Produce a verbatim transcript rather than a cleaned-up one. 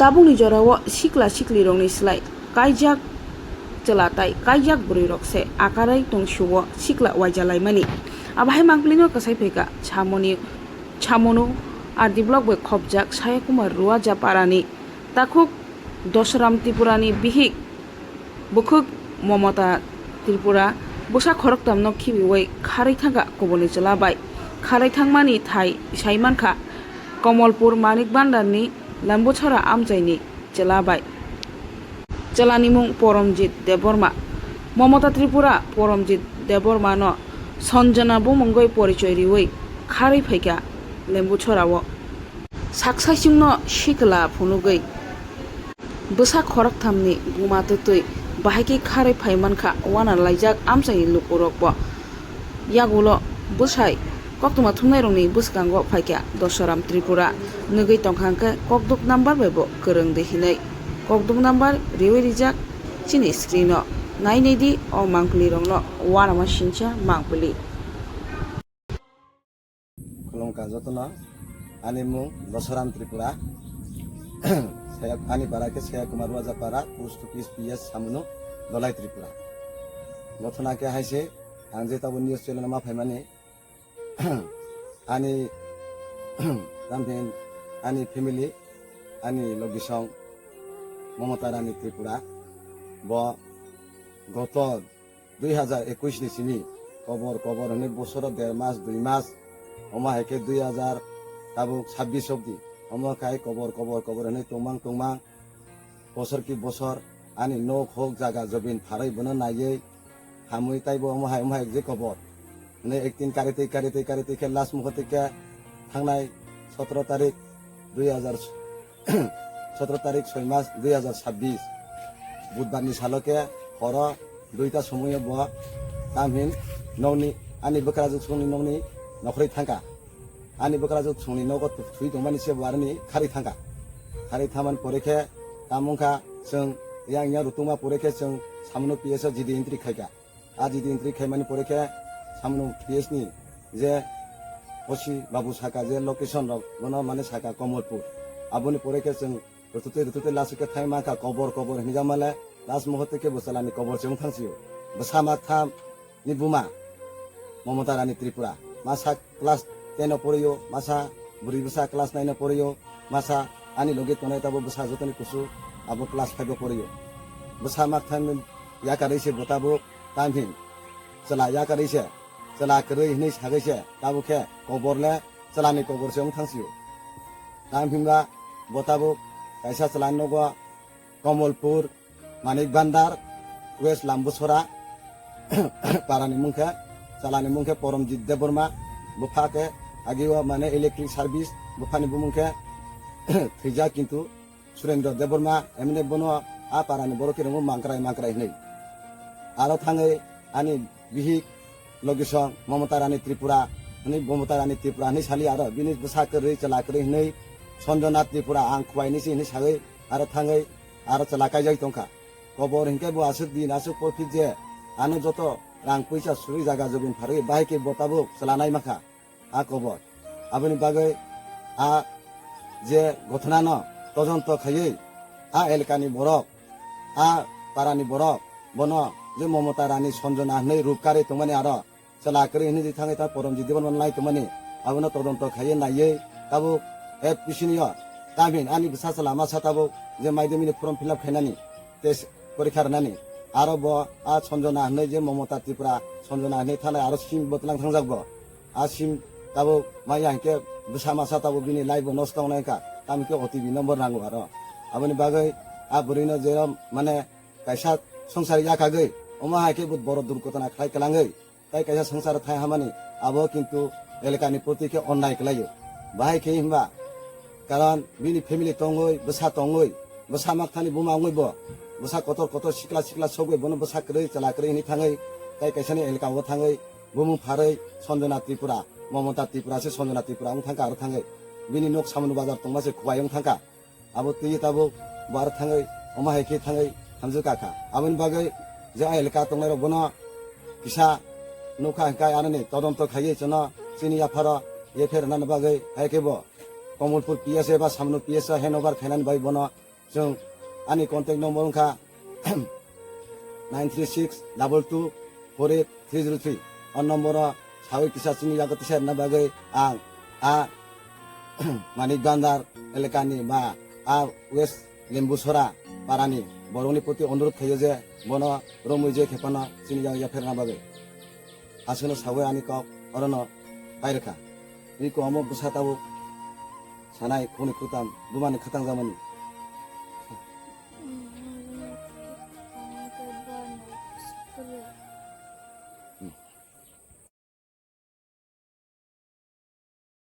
Tabukni jorao sikla siklirokni slai kaijak chwla tai kaijak bwrwirok se akarwi tongsuo sikla waijalaimani. Abo hai mangpilino kwsai phaikha Chamoni, Chamonu R D block bai khopjak Sayakumar Ruajaparani takhuk Dosoram Tripurani bihik Bukhuk Momota Tripura bwsa khoroktamno khibiui kharwi thangkha kubuni chwla bai. Kharwi thangmani thai sai mankha Komolpur Manik Bhandarni Lambuchhara amchaini chwla bai. Chwlani mung Poromjit Debbarma. Momota Tripura Poromjit Debbarmano Sanjana bumungwi porichoi riui kharwi phaikha Lambuchharao. Saksaisingno sikla phunugwi bwsa khoroktham ni buma twtwi bahai khe kharwi phai mankha wana laijak amchaini lukurokbo. Yagulo bwsai koktwma thumnairokni bwskango phaikha Dosoram Tripura nugwi tongkha hwnkhe kokduk number bai bo kwrwng di hinwi. Kokduk number riwi rijak chini screen o. Nai nai di o mangpili rokno wanama sincha mangpili. Khulumkha jotono, ani mung Dosoram Tripura, Saya-, ani para khe Sayakumar Ruajapara, post office P S Samunu, Dolai Tripura. Gothona khe hai se, ang je tabo news channel ma phaimani, ani, tamhin, ani family, ani logisong, Momota Rani Tripura, bo goto dui hajar ekush ni simi kobor kobor hwnwi bosoro der mas dui mas, omo hai khe dui hajar tabuk sabbish obdi, omo khai kobor kobor kobor hwnwi tongmang tongmang, bosor ki bosor ani nok hok jaga jobin pharwi bono naiwi hamwi taibo omo hai omo hai je kobor hwnwi ektin karitwi karitwi karitwi khe last mukho twi khe thangnai sotoro tarik dui hajar sotoro tarik soi mas dui hajar sabbish, Budbar ni salo khe horo duita somoio bo tamhin nokni ani bwkrajwk songni nokni nokhorwi thangkha. Ani bwkrajwk songni nogo thwi tongmani se bo aroni kharwi thangkha. Kharwi thangmani pore khe tamo wngkha chwng yang yang rutungma pore khe chwng samono P S o G D entry khaikha. A G D entry khaimani pore khe samono P S ni je O C babu saka je location rok bono mane saka Komolpur. Aboni pore khe chwng rututwi rututwi last khe thai mankha kobor kobor hinjak male last muhurte khe bwchalani kobor se wng thangsio. Bwsa ma tham ni buma Momota Rani Tripura. Masa class ten o porio, masa bwrwi bwsa class nine o porio, masa ani logi tonai tabo bwsa jotoni kusu abo class five o porio. Bwsa ma tham yakarwi se bo tabuk tamhin chwla yakarwi se, chwla kwrwi hwnwi sagwi se, tabuk khe kobor le chwlani kobor se wng thangsio. Tamhinba bo tabuk kaisa chwlani nogo Komolpur, Manik Bhandar, West Lambusora, parani mung khe, chwlani mung khe Poromjit Debbarma, bupha khe agio mane electric service, buphani bumung khe thwijak kintu Surendra Debbarma, emne bono a parani borok khe ringo Mangkrai Mangkrai hinwi. Aro thangwi ani bihik logisong Momota Rani Tripura hinwi, Momota Rani Tripura hinwi sali aro bini bwsa kwrwi chwla kwrwi hinwi Sanjana Tripura ang khwai ni si hinwi sagwi aro thangwi aro chwla kaijak tongkha. Kobor hinkhe bo aswk din aswk porphit je ano joto rang puisa suri jaga jobin pharwi bahai khe bo tabuk chwla nai mankha. A kobor. Aboni bagwi a je gothonano todonto khaiwi a elkani borok, a parani borok bono je Momota Rani Sanjana hinwi rup karwi tongmani aro chwla kwrwi hinwi thangwi ta Poromjit Debbarma nai tongmani abono todonto khaiwi naiwi tabuk he bisingyo tamhin ani bwsa chwla masa tabuk je madhyamik ni form fill up khainani tei porikha rwnani. Aro bo a Sanjana hinwi je Momota Tripura Sanjana hinwi thanai aro sim bo tlang thangjak bo. A sim tabuk maya hinkhe bwsa masa tabuk bini life bo nosto wngnai wngkha. Tamo khe O T P number nango aro. Aboni bagwi a bwrwino je mane kaisa swngchar yakagwi omo hai khe bo borok durgotona khlai kwlangwi tai kaisa swngchar thai hamani abo kintu elakani proti khe onnai kwlaio. Bahai khe himba karon bini family tongwi, bwsa tongwi, bwsa makthani buma wngwi bo, bwsa kotor kotor sikla sikla sogwi bono bwsa kwrwi chwla kwrwi hinwi thangwi, tai kaisani elaka o thangwi bumung pharwi Sanjana Tripura, Momota Tripura se Sanjana Tripura wng thangkha aro thangwi. Bini nok Samunu bazar tongma se Khowai wng thangkha. Abo twi tabuk bo aro thangwi, omo hai khe thangwi hamjwk kha. Aboni bagwi je a elaka tongnairok bono kisa nukha hwnkhe anoni todonto khaiwi chwngno chini yapharo yepher rwnani bagwi hai khe bo Komolpur P S A ba Samunu P S A handover khainani bai bono Chwng ani contact number wngkha nine three six double two four eight three zero three. O number o sawi kisa chini yago tisa rwna bagwi ang a Manik Bandar elakani ba a West Lembusora parani borokni proti onurodh khaio je bono romwi je khepano chini yago yapharna bagwi. Aswkno sawi ani kok orono pairwkha. Ri komo bwsa tabuk sanai khuni khutam dumani khatang jamani.